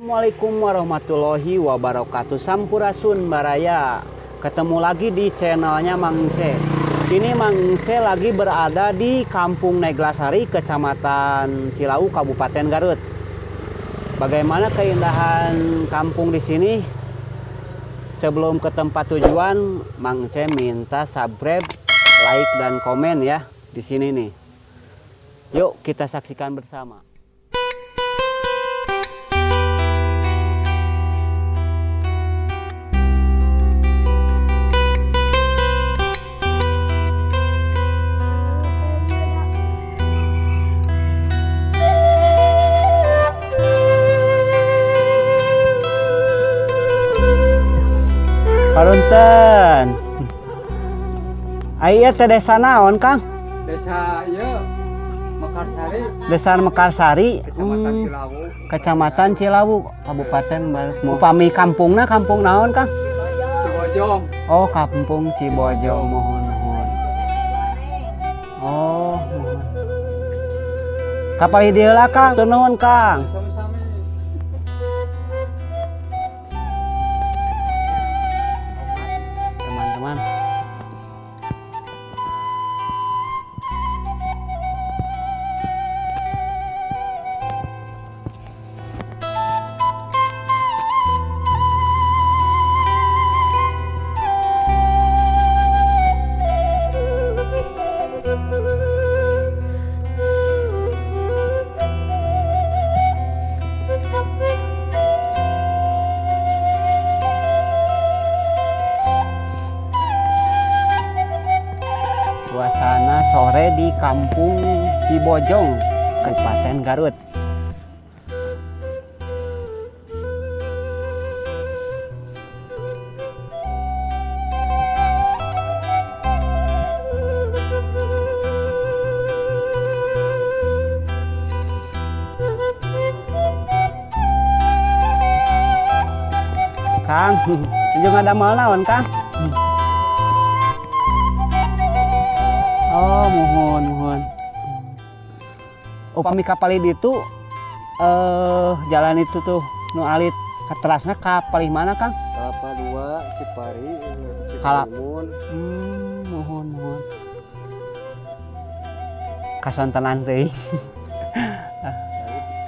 Assalamualaikum warahmatullahi wabarakatuh. Sampurasun Baraya. Ketemu lagi di channelnya Mang C. Kini Mang C lagi berada di Kampung Neglasari, Kecamatan Cilawu, Kabupaten Garut. Bagaimana keindahan kampung di sini? Sebelum ke tempat tujuan, Mang C minta subscribe, like, dan komen ya di sini nih. Yuk kita saksikan bersama. Parunten. Aya teh desa naon, Kang? Desa ieu Mekarsari. Desa Mekarsari, Kecamatan Cilawu. Kecamatan Cilawu, Kabupaten Garut. Upami kampungna kampung naon, Kang? Cibojong. Oh, kampung Cibojong, mohon mohon. Oh, mohon. Kapalih dieu lah, Kang. Hatur nuhun, Kang. Sami-sami. Teman-teman. Suasana sore di Kampung Cibojong, Kabupaten Garut. Kang, jeung ada mal naon, Kang? Oh, mohon, mohon. Upami kapalih ditu jalan itu tuh nu alit katerasna kapalih mana, Kang? Kelapa 2, Cipari, Ciparimun. Mohon, mohon. Kasontenan teuing.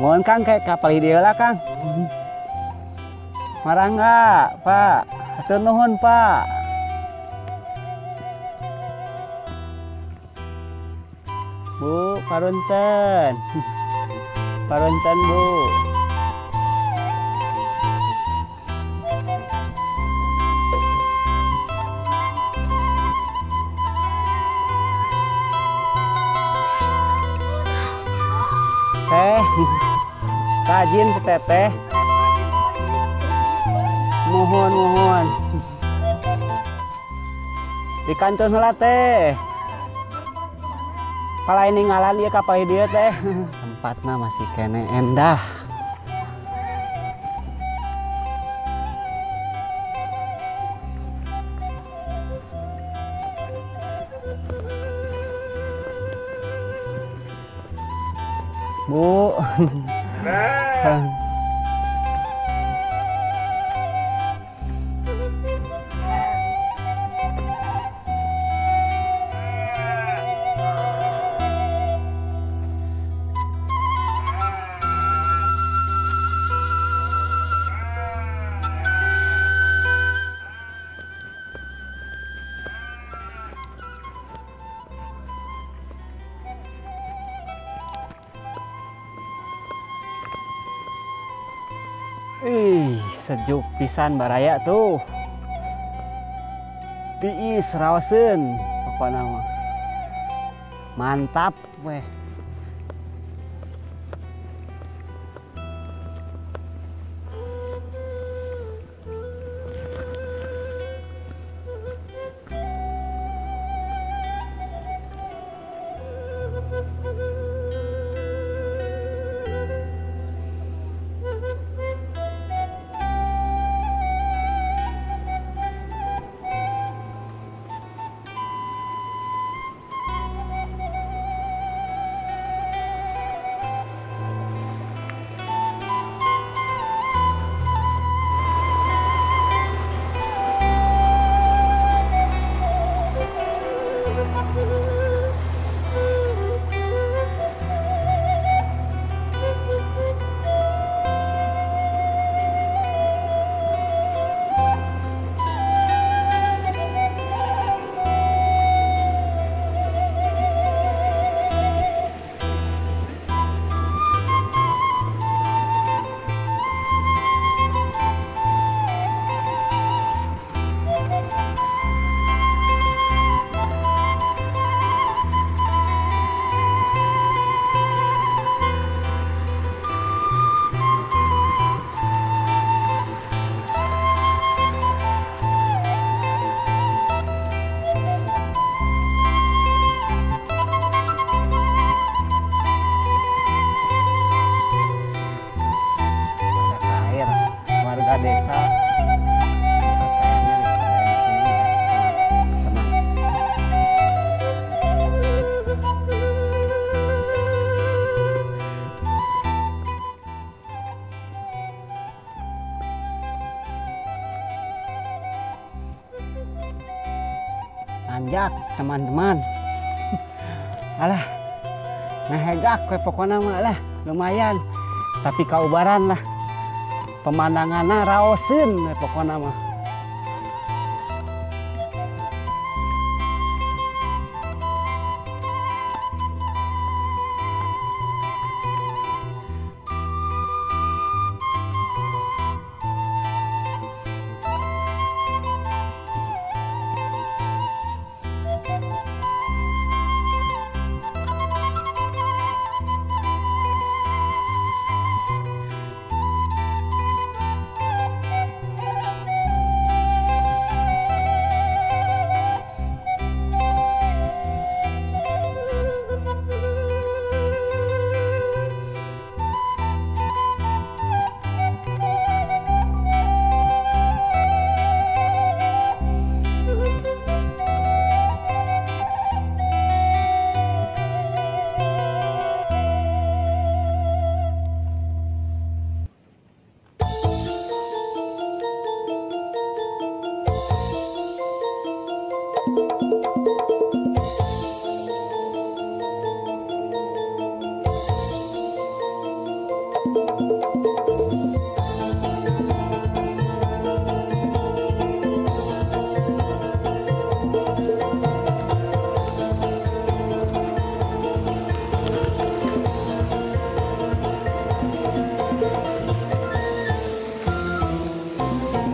Mohon Kang kayak kapalih dieu lah, Kang. Marangga, Pak. Hatur nuhun, Pak. Bu, parunten. Parunten, Bu. Teh. Rajin seteteh. Mohon, mohon. Dikantun heula teh. Palai ninggalan ieu ka palih dieu teh. Tempatna masih kene endah. Bu. Ih, sejuk pisan baraya tuh. Tiis raoseun pokona mah. Mantap weh. desa ATM-nya di sini ya, teman. Nanjak teman-teman. Alah, nahegak we pokona mah lah, lumayan. Tapi kaubaran lah. Pemandanganna raoseun we pokona mah.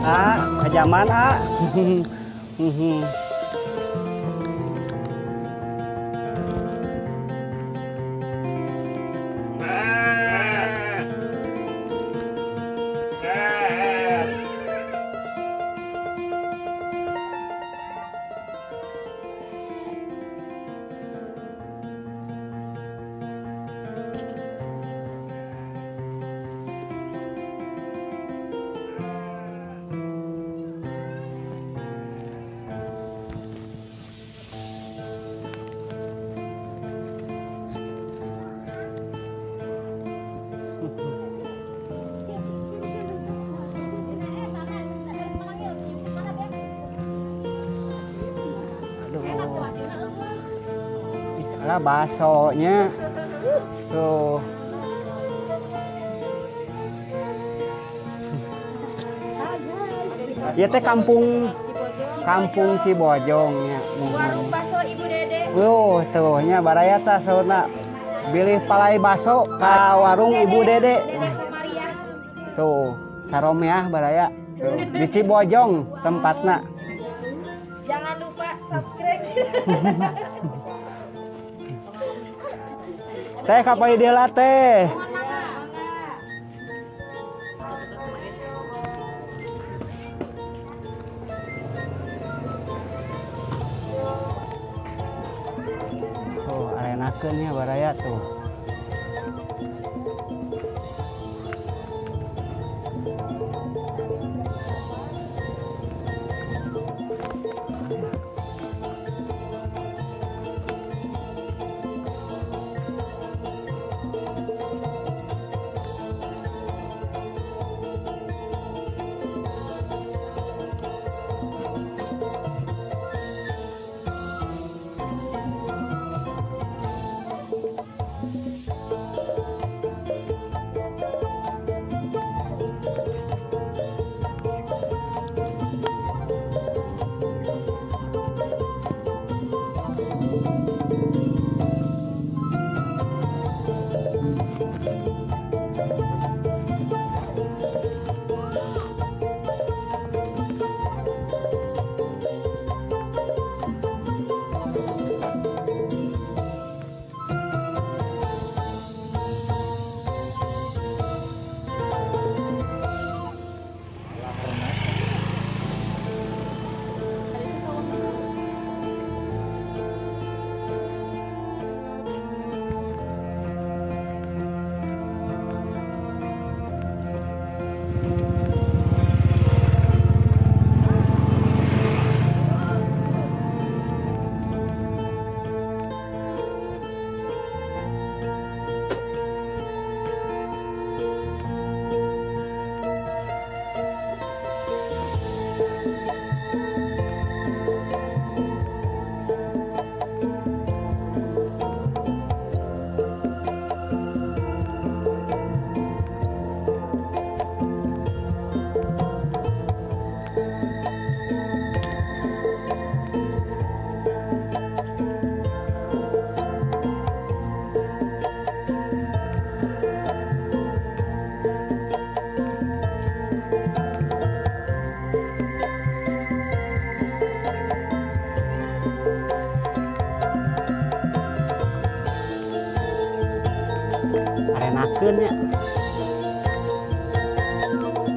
Ah, kejaman ah. Lah baksonya tuh. Ya teh kampung Cibojong nya. Warung bakso Ibu Dede. Tuh nya baraya tah saurna. Bilih palai bakso ka warung Ibu Dede. Tuh, saromeah baraya. Tuh, di Cibojong tempatna. Jangan lupa subscribe. Teh kapan dia teh? Tuh, arenakeun nya baraya tuh. Teruskeun nya.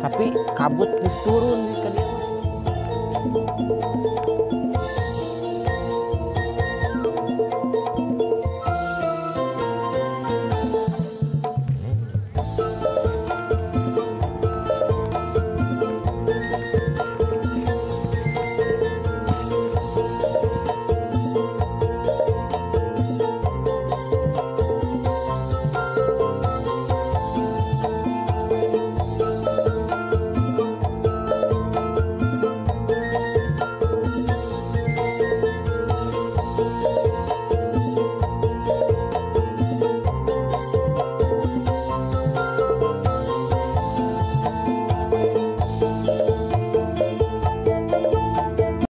Tapi kabut geus turun ka dieu mah.